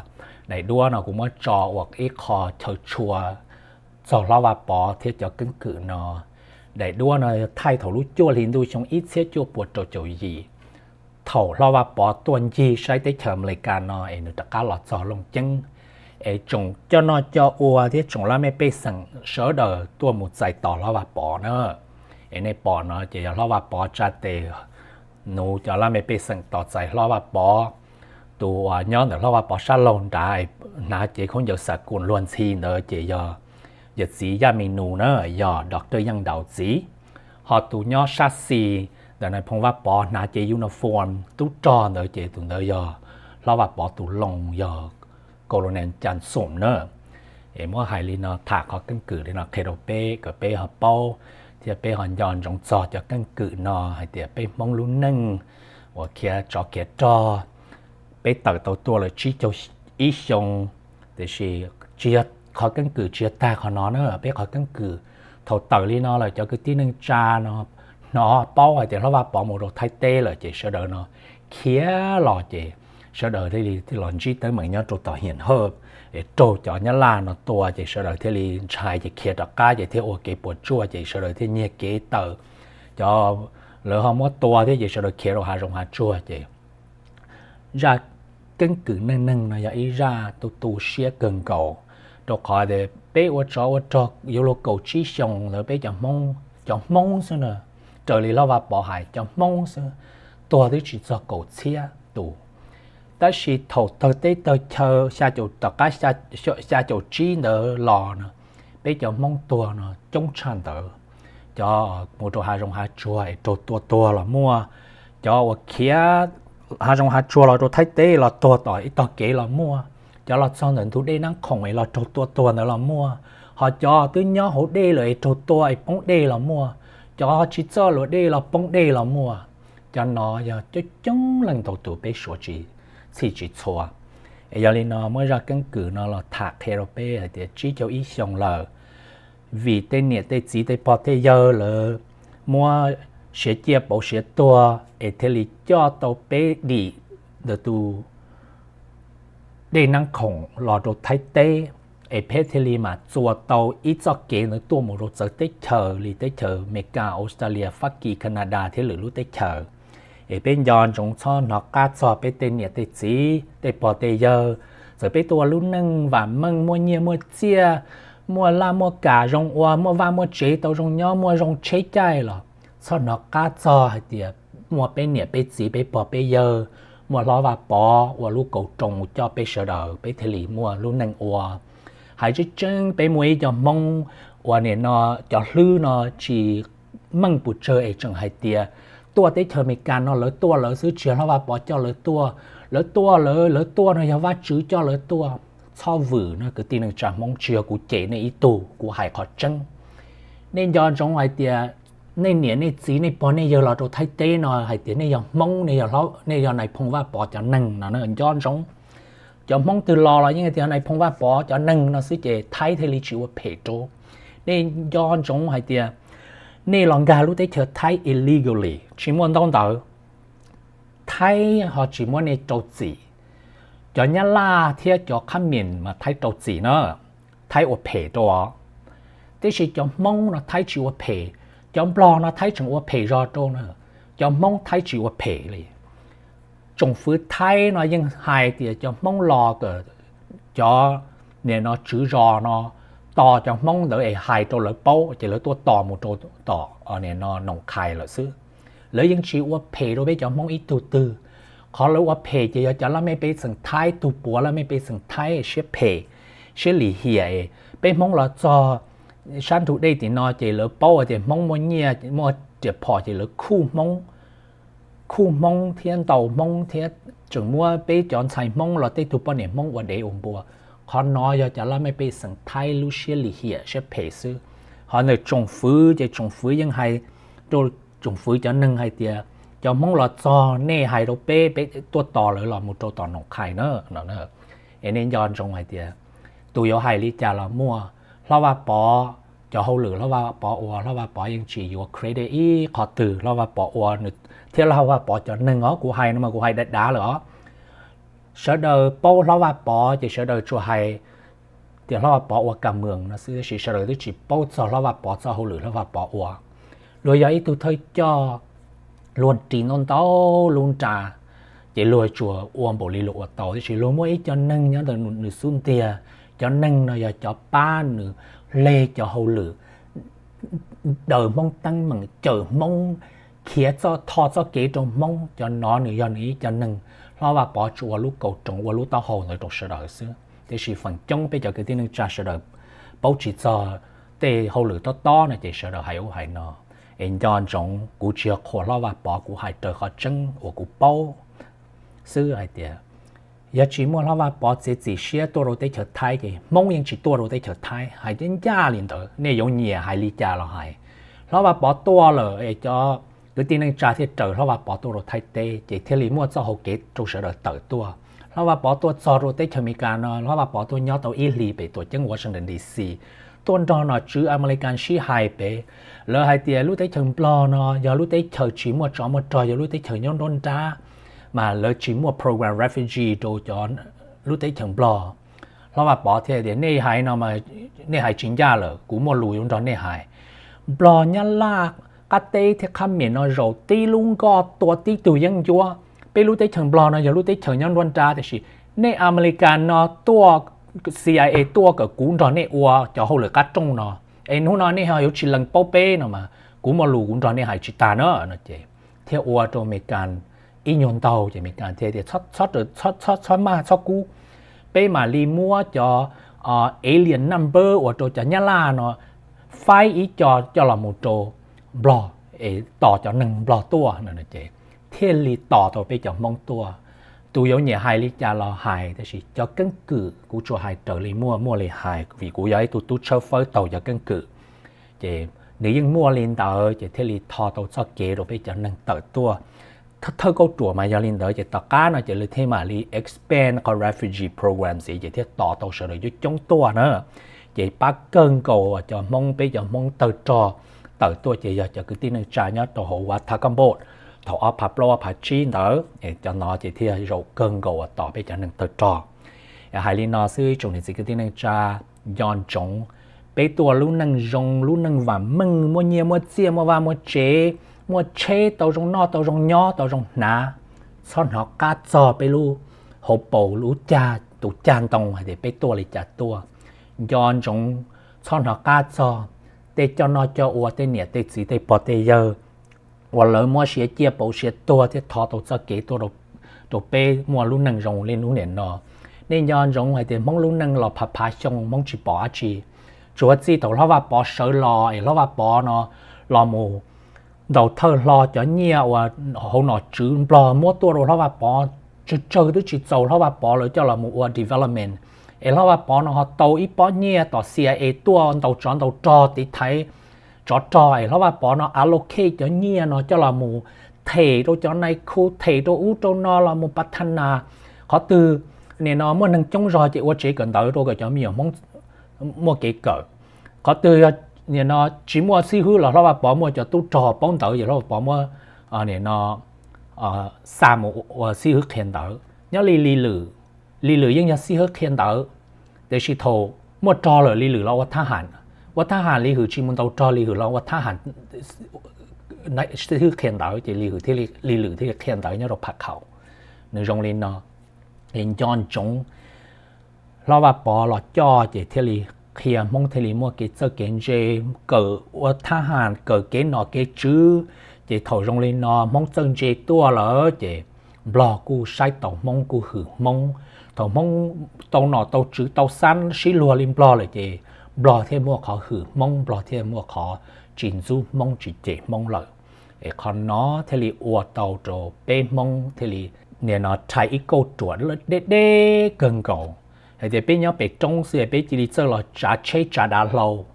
Daim duab no kuv muab tso ua ib qho chaw tshua txog Hlob Vaj Pov thiab cov keeb kwm no. Daim duab no thaij thaum lub cuaj hli ntuj xyoo ib txhiab cuaj puas rau caum yim, thaum Hlob Vaj Pov tuaj ncig saib teb chaws Amelikas no es nws rov qab los txog Looj Ceeb, es tsoom coj noj coj ua thiab tsoom laj mej pej xeem sawv daws tuaj mus txais tos Hlob Vaj Pov na. Es nej pom no ces yog Hlob Vaj Pov tsa tes, nuv cov laj mej pej xeem tos txais Hlob Vaj Pov. Tus uas nyob ntawm Hlob Vaj Pov sab laug nrad hnav cev khaub ncaws xam kum luag ntxhi ntawd ces yog yawm txiv Yaj Me Nus na, yog Doctor Yeej Ntaus txiv. Ho tus nyob sab xis ntawm nais phoo Vaj Pov hnav cev uniform tub rog ntawd ces tus ntawd yog Hlob Vaj Pov tus loos yog Colonel Cas Xoom na. Es muab hais li no tham qhov keeb kwm li no qhia rau peb kom peb ho paub thiab peb ho nco ntsoov txog cov keeb kwm no hais tias peb Hmoob lub neej uas khiav tsov khiav rog, peb tawm tau tuaj lawm tsib caug ib xyoo, tiam sis tsis yog, qhov keeb kwm tsis yog tag qhov no na, peb qhov keeb kwm thaum tawm li no lawm cov kwv tij neej tsa no hnov paub hais tias Hlob Vaj Pov mus rau Thaib teb lawm ces sawv daws no khiav los ces sawv daws thiaj li los ntsib teeb meem nyob rau tom Hiam Hawj, es raug cov Nyab Laj no tua ces sawv daws thiaj li ntshai ces khiav rov qab ces thiaj ua kev puas tsuaj ces sawv daws thiaj nyiag kev tawm. Cov lawv ho muab tua thiab ces sawv daws khiav rau hav zoov hav tsuag ces zaj keeb kwm neej neeg no yog ib zaj tu tu siab kawg nkaus, rau qhov tias peb ua tsov ua rog yuav luag kaum tsib xyoo ntawd peb cov Hmoob, cov Hmoob xwb na, raws li Hlob Vaj Pov hais cov Hmoob xwb tuag twb tsis txog kaum txhiab tus. Tab sis thaum tawg teb tawg chaw xya caum, tom qab xya caum tsib ntawd los no, peb cov Hmoob tuag no coob tshaj ntawd. Cov mus rau hav zoov hav tsuag es raug tua tuag los muaj, cov uas khiav hav zoov hav tsuag los rau Thaib teb los tuag tom ib tog kev los muaj, cov los txog ntawm ntug dej Nab Khoom es los raug tua tuag ntawd los muaj, ho cov twb nyob hauv dej lawm es raug tua es poob dej los muaj, cov tsis txawj luam dej los poob dej los muaj. Cov no yog coob coob leej ntau tus peb suav tsis txhij tsis txhua. Es yog li no muab zaj keeb kwm no los tham qhia rau peb hais tias tsib caug ib xyoo lawm, vim tej niam tej txiv tej pog tej yawg lawv muab siav ciaj pauv siav tuag es thiaj li coj tau peb dim ntawm tus dej Nab Khoom los rau Thaib teb, es peb thiaj li mam txua tau ib txoj kev ntawd tuaj mus rau txawv teb chaws li teb chaws Amelikas, Australia, Fab Kis, Canada thiab lwm lub teb chaws. Es peb nco ntsoov txhob hnov qab txog peb tej niam tej txiv tej pog tej yawg. Txawm peb tuaj ua lub neej vam meej muaj nyiaj muaj txiaj, muaj laj muaj kam zoo ua, muaj vaj muaj tsev tau zoo nyob, muaj zoo tsheb caij los txhob hnov qab txog hais tias muaj peb niam peb txiv peb pog peb yawg, muaj Hlob Vaj Pov ua lub kaus roos coj peb sawv daws peb thiaj li muaj lub neej ua. Hais tseeb tseeb peb muaj ib co Hmoob uas nim no cov hlwb no tsis meej puas tsawg es tseem hais tias tuaj teb chaws Amelikas no lawv tuaj lawv xwb tsis yog Hlob Vaj Pov coj lawv tuaj. Lawv tuaj lawv, lawv tuaj no yog Vajtswv coj lawv tuaj. Txhob vwm no kwv tij neej tsa Hmoob, tsis yog kuv cem nej ib tug, kuv hais qhov tseeb. Nej nco ntsoov hais tias nej niam nej txiv nej pog nej yawg los rau Thaib teb no hais tias nej yog Hmoob, nej yog nais phoo Vaj Pov cov neeg no nco ntsoov. Cov Hmoob twg los los yeej hais tias nais phoo Vaj Pov cov neeg no xwb ces Thaib thiaj li tsis ua phem rau. Nej nco ntsoov hais tias nej los nkag lub teb chaws Thaib illegally tsis muaj ntaub ntawv, Thaib ho tsis muab nej rau txim. Cov Nyab Laj thiab cov Khab Mim mas Thaib rau txim na, Thaib ua phem rau os. Tiam sis cov Hmoob no Thaib tsis ua phem, cov Nplog no Thaib tseem ua phem zog rau na, cov Hmoob Thaib tsis ua phem li. Tsoom fwv Thaib no yeej hais tias cov Hmoob los kom cov nim no tswv zos no tos cov Hmoob ntawd es hais rau lawv paub ces lawv tuaj tos mus rau tom nim no Noom Qhais lawm xwb. Lawv yeej tsis ua phem rau peb cov Hmoob ib tug twg. Qhov lawv ua phem ces yog cov laj mej pej xeem Thaib, tug puav laj mej pej xeem Thaib siab phem, siab lim hiam. Peb Hmoob los txog sab ntug dej tim no ces lawv paub tias Hmoob muaj nyiaj muaj riam phom ces lawv khuj Hmoob, khuj Hmoob thiab ntaus Hmoob thiab tseem muab peb cov ntxhais Hmoob los tej tug poj niam Hmoob ua dev ua npua. Qhov no yog cov laj mej pej xeem Thaib lub siab lim hiam siab phem xwb. Ho ntawm tsoom fwv ces tsoom fwv yeej hais rau tsoom fwv cov neeg hais tias cov Hmoob los txog nej hais rau peb, peb tuaj tos lawv los mus rau tom Noom Qhais na no. Es nej nco ntsoov hais tias tus yuav hais li cas los muaj, Hlob Vaj Pov, cov hauj lwm Hlob Vaj Pov ua Hlob Vaj Pov yeej tsis yuav credit ib qho twg. Hlob Vaj Pov ua nws thiab Hlob Vaj Pov cov neeg os, kuv hais no mas kuv hais dav dav lawm os. Sawv daws paub Hlob Vaj Pov ces sawv daws tsuas hais tias Hlob Vaj Pov ua kam mws no xwb, tab sis sawv daws twb tsis paub txog Hlob Vaj Pov txoj hauj lwm Hlob Vaj Pov ua. Luag yog ib tug thawj coj luag ris ntau ntau lub nra, ces luag tsuas ua npaum li luag ua tau, tab sis luag muaj ib co neeg nyob ntawm nws xub ntiag. Cov neeg no yog cov pab nws hle cov hauj lwm, daws Hmoob teeb meem, cawm Hmoob, khiav txoj tho txoj kev rau Hmoob. Cov no nws yog nws ib co neeg. Hlob Vaj Pov tsuas ua lub kaus roos ua lub taub hau ntawd rau sawv daws xwb, tiam sis feem coob peb cov kwv tij neej tsa sawv daws paub tsis txog tej hauj lwm tob tob no ces sawv daws hais ub hais no. Es nco ntsoov, kuv tsis yog qhuas Hlob Vaj Pov, kuv hais raws qhov tseeb uas kuv paub xwb hais tias yog tsis muaj Hlob Vaj Pov txiav txim siab tuaj rau teb chaws Thaib ces Hmoob yeej tsis tuaj rau teb chaws Thaib. Hais tias ncaj li ntawd, nej yuav nyiam hais li cas los hais, Hlob Vaj Pov tuaj lawm es cov kwv tij neej tsa thiaj raws Hlob Vaj Pov tuaj rau Thaib teb ces thiaj li muaj txoj hau kev rau sawv daws tawm tuaj. Hlob Vaj Pov tuaj txog rau teb chaws Amelikas no, Hlob Vaj Pov tuaj nyob tau ib hlis pem tuam ceeb Washington D C, tuaj nrog nom tswv Amelikas sib hais pem. Lawv hais tias lub teb chaws Nplog no yog lub teb chaws tsis muaj tsov muaj rog, yog lub teb chaws nyob nruab nrab, mas lawv tsis muaj program refugee rau cov lub teb chaws Nplog. Hlob Vaj Pov thiaj tias nej hais no mas nej hais tsis ncaj lawm, kuv muaj lus yuav nrog nej hais. Nplog, Nyab Laj, qab teb thiab qhab mem no zaum tib lub nkoj tua tib tug yeeb ncuab. Peb lub teb chaws Nplog no yog lub teb chaws nyob nruab nrab, tiam sis nej Amelikas no tuaj, C I A tuaj kom kuv nrog nej ua cov hauj lwm qab rooj no, es hnub no nej ho yuav tsis lees paub peb no mas kuv muaj lus kuv nrog nej hais tsis tag na no ces thiaj ua rau Amelikas ib nyuag ntaug ces Amelikas thiaj tias txhob maj txhob kub, peb mam li muab cov alien number uas rau cov Nyab Laj no faib ib co coj los mus rau Nplog es tos cov neeg Nplog tuaj no ces thiaj li tos tau peb cov Hmoob tuaj. Tus yuav nyiam hais li cas los hais, tab sis cov keeb kwm kuv tsuas hais raws li muaj muaj li hais vim kuv yog ib tug tub tshawb fawb taug cov keeb kwm. Ces nws yeej muaj li ntawd ces thiaj li tho tau txoj kev rau peb cov neeg tawm tuaj. Thawj kauj ruam mas yog li ntawd ces tom qab no ces lawv thiaj mam li expand qhov refugee program ntxiv ces thiaj tos tau sawv daws coob coob tuaj na. Ces pab kawg nkaus cov Hmoob, peb cov Hmoob tawg rog tawm tuaj ces yog cov kwv tij neej tsa nyob rau hauv Watakambot thaum ob phav plaub ob phav tsib ntawd, cov no ces thiaj zaum kawg nkaus uas tos peb cov neeg tawg rog. Hais li no xwb ib tsoom niam txiv kwv tij neej tsa, nco ntsoov, peb tuaj lub neej zoo, lub neej vam meej, muaj nyiaj muaj txiaj, muaj vaj muaj tsev, muaj tsheb tau zoo noj, tau zoo nyob, tau zoo hnav. Txhob hnov qab txog peb lub hauv paus lub cag, tus cag ntoo hais tias peb tuaj li cas tuaj. Nco ntsoov, txhob hnov qab txog tej coj noj coj ua, tej niam tej txiv tej pog tej yawg uas lawv muab siav ciaj pauv siav tuag thiab tho tau txoj kev tuaj rau peb muaj lub neej zoo li hnub niam no. Nej nco ntsoov hais tias Hmoob lub neej los phav phav xyoo Hmoob tsis pom dab tsi, tsuas txij thaum Hlob Vaj Pov sawv los es Hlob Vaj Pov no los mus ntaus thawj hlo cov nyiaj uas hauv nom tswv Nplog muab tuaj rau Hlob Vaj Pov, tsawg tsawg twb tsis txaus Hlob Vaj Pov lawv coj los mus ua development. Es Hlob Vaj Pov no ho tau ib pob nyiaj tom C I A tuaj ntaus tsov ntaus rog tiv thaiv tsov rog es Hlob Vaj Pov no allocate cov nyiaj no coj los mus them rau cov nai khu, them rau ub rau no los mus pav tha nas. Qhov twg nim no muaj neeg coob zog ces ua tsev kawm ntawv rau kom cov me nyuam Hmoob muaj kev kawm. Qhov twg nim no tsis muaj xib hwb los Hlob Vaj Pov muaj cov tub rog paub ntawv ces Hlob Vaj Pov muab nim no xa mus ua xib hwb qhia ntawv. Nyob li Li Lwm, Li Lwm yeej yog xib hwb qhia ntawv, tiam sis thaum muaj rog lawm Li Lwm los ua thab ham, ua thab ham Li Lwm tsis mus ntaus rog, Li Lwm los ua thab ham xib hwb qhia ntawv ces Li Lwm thiaj li qhia ntawv nyob rau Phav Khaum. Nws zoo li no. Es nco ntsoov, Hlob Vaj Pov los coj ces thiaj li qhia Hmoob thiaj li muaj kev txawj kev ntse, kawm ua thab ham, kawm kev nom kev tswv. Ces thaum zoo li no Hmoob txawj ntse tuaj lawm ces Nplog kuj saib taus Hmoob, kuj hwm Hmoob. Thaum Hmoob tau nom tau tswv tau xab sib luag li Nplog lawm ces Nplog thiaj muaj qhov hwm Hmoob, Nplog thiaj muaj qhov tsis ntxub Hmoob tsis cem Hmoob lawm. Es qhov no thiaj li ua tau rau peb Hmoob thiaj li nim no rhais ib kauj ruam deb deb kawg nkaus hais tias peb nyob pem roob xwb peb cia li txawj los tsav tsheb tsav dav hlau.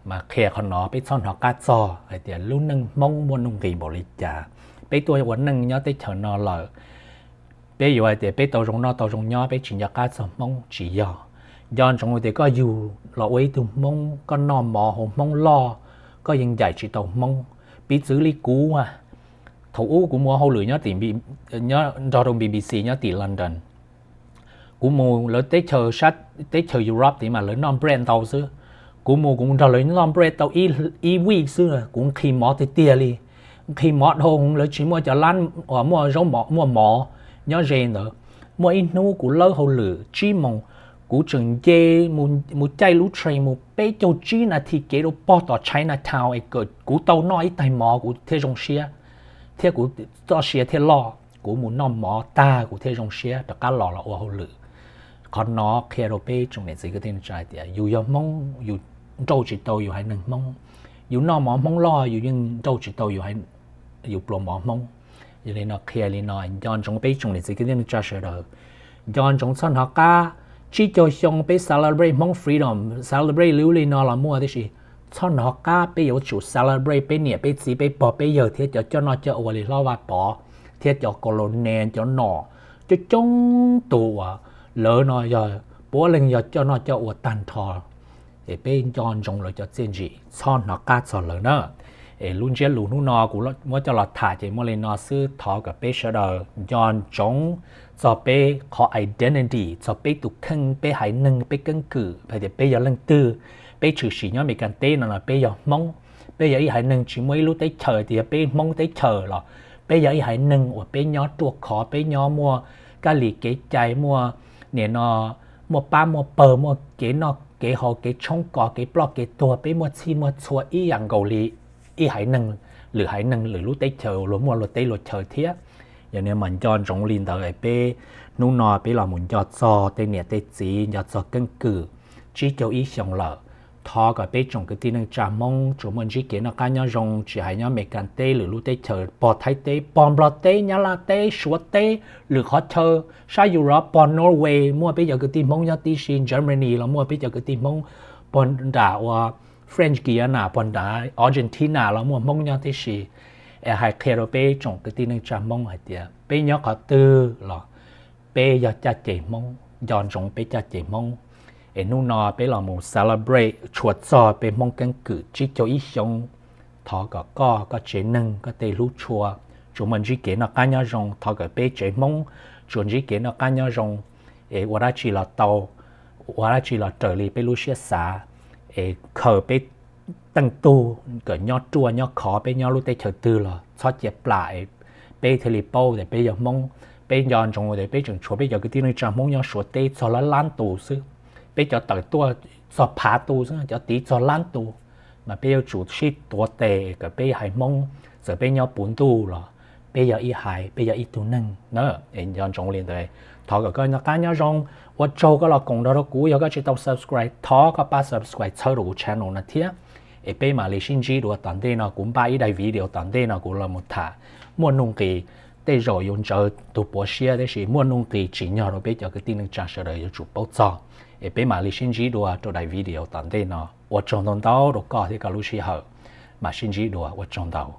Mas qhia qhov no peb txhob hnov qab txog hais tias lub neej Hmoob muaj nuj nqis npaum li cas. Peb tuaj ua neej nyob teb chaws no lawm, peb yuav hais tias peb tau zoo noj tau zoo nyob peb tsis nco qab txog Hmoob tsis yog. Nco ntsoov tias koj yug los ua ib tug Hmoob, koj noj mov hauv Hmoob loj, koj yeej ncaim tsis tau Hmoob. Piv txwv li kuv a, thaum ub kuv mus ua hauj lwm nyob tim, nrog rau B B C nyob tim London. Kuv mus lawv teb chaws, teb chaws Europe tid mas lawv noj bread ntau xwb. Kuv mus kuv nrog lawv noj bread tau ib week xwb kuv nqhis mov tiag tiag li. Nqhis mov dhau, lawv tsis muaj cov lab uas muaj zaub mov, muaj mov nyob ze ntawd. Muaj ib hnub kuv lawb hauj lwm tsib moos, kuv tseem nce mus caij lub train mus peb caug tsib nas this kev rau pog tom Chinatown es kom kuv tau noj ib tais mov kuv thiaj zoo siab, thiab kuv txoj sia thiaj loj. Kuv mus noj mov tag kuv thiaj zoo siab rov qab los los ua hauj lwm. Qhov no qhia rau peb tsoom niam txiv kwv tij neej tsa tias yus yog Hmoob yus nrauj tsis tau yus haiv neeg Hmoob, yus noj mov Hmoob loj yus yeej nrauj tsis tau yus pluas mov Hmoob. Yog li no qhia li no, nco ntsoov peb tsoom niam txiv kwv tij neej tsa sawv daws, nco ntsoov txhob hnov qab. Tsib caug xyoo peb celebrate Hmoob freedom, celebrate lub li no los muaj tib si. Txhob hnov qab peb yuav tsum celebrate peb niam peb txiv peb pog peb yawg thiab cov coj noj coj ua li Hlob Vaj Pov thiab cov colonel cov nom coob coob tus uas lawv no yog puav leej yog coj noj coj ua tag nrho. Es peb nco ntsoov lawv cov txiaj ntsim, txhob hnov qab txog lawv na. Es lub ntsiab lus hnub no kuv muab coj los tham ces muaj li no xwb. Thov kom peb sawv daws nco ntsoov txog peb qhov identity, txog peb tus kheej, peb haiv neeg, peb keeb kwm hais tias peb yog leej twg. Peb tshwm sim nyob Amelikas teb no los peb yog Hmoob, peb yog ib haiv neeg, tsis muaj ib lub teb chaws tias yog peb Hmoob teb chaws los peb yog ib haiv neeg uas peb nyob ruaj khov, peb nyob muaj kab lis kev cai, muaj nim no muaj pab muaj pawg, muaj kev noj kev haus, kev tshoob kos, kev ploj kev tuag, peb muaj txhij muaj txhua ib yam nkaus li ib haiv neeg, lwm haiv neeg lwm lub teb chaws luag muaj luag teb luag chaw thiab. Yog li mas nco ntsoov li ntawd, peb hnub no peb los mus nco txog tej niam tej txiv, nco txog keeb kwm tsib caug ib xyoos lawm. Thov kom peb tsoom kwv tij neej tsa Hmoob tsuas muaj ntsib kev noj qab nyob zoo, tsis hais nyob Amelikas teb, lwm lub teb chaws, pog Thaib teb, pog Nplog teb, Nyab Laj teb, Suav teb, lwm qhov chaw, sab Europe, pog Norway muaj peb cov kwv tij Hmoob nyob tib si, Germany los muaj peb cov kwv tij Hmoob, pog nram uas French Guiana, pog nram Argentina los muaj Hmoob nyob tib si. Es hais qhia rau peb tsoom kwv tij neej tsa Hmoob hais tias peb nyob qhov twg los peb yog caj ces Hmoob, nco ntsoov peb caj ces Hmoob. Es hnub no peb los mus celebrate tshua txog peb Hmoob keeb kwm tsib caug ib xyoos. Thov kom koj, koj tsev neeg, koj tej hlub tshua tsuas muaj ntsib kev noj qab nyob zoo. Thov kom peb tsev Hmoob tsuas ntsib kev noj qab nyob zoo, es ua dab tsi los tau, ua dab tsi los raws li peb lub siab xav, es khaws peb teej tug kom nyob ruaj nyob khov peb nyob lub teb chaws twg los txhob cia plam, peb thiaj li paub tias peb yog Hmoob. Peb nco ntsoov tias peb tseem tshuav peb cov kwv tij neej tsa Hmoob nyob Suav teb txog lab lab tus xwb. Peb cov tawm tuaj txog phav tus xwb, cov tid txog lab tus. Mas peb yuav tsum sib tuav tes kom peb haiv Hmoob, txawm peb nyob puv ntuj los peb yog ib haiv, peb yog ib tug neeg na. Es nco ntsoov li ntawd. Thov kom koj noj qab nyob zoo. Ua tsaug koj los koom nrog rau kuv, yog koj tsis tau subscribe thov koj pab subscribe txhawb rau kuv channel no thiab. Es peb mam li sib ntsib dua tom ntej no, kuv npaj ib daim video tom ntej no kuv los mus tham. Muaj nuj nqis, tej zaum yuav ntsawv tus puav siab tab sis muaj nuj nqis tsim nyog rau peb cov kwv tij neej tsa sawv daws yuav tsum paub txog. Es peb mam li sib ntsib dua rau daim video tom ntej no. Ua tsaug ntau ntau rau koj thiab koj lub sij hawm. Mam sib ntsib dua, ua tsaug ntau.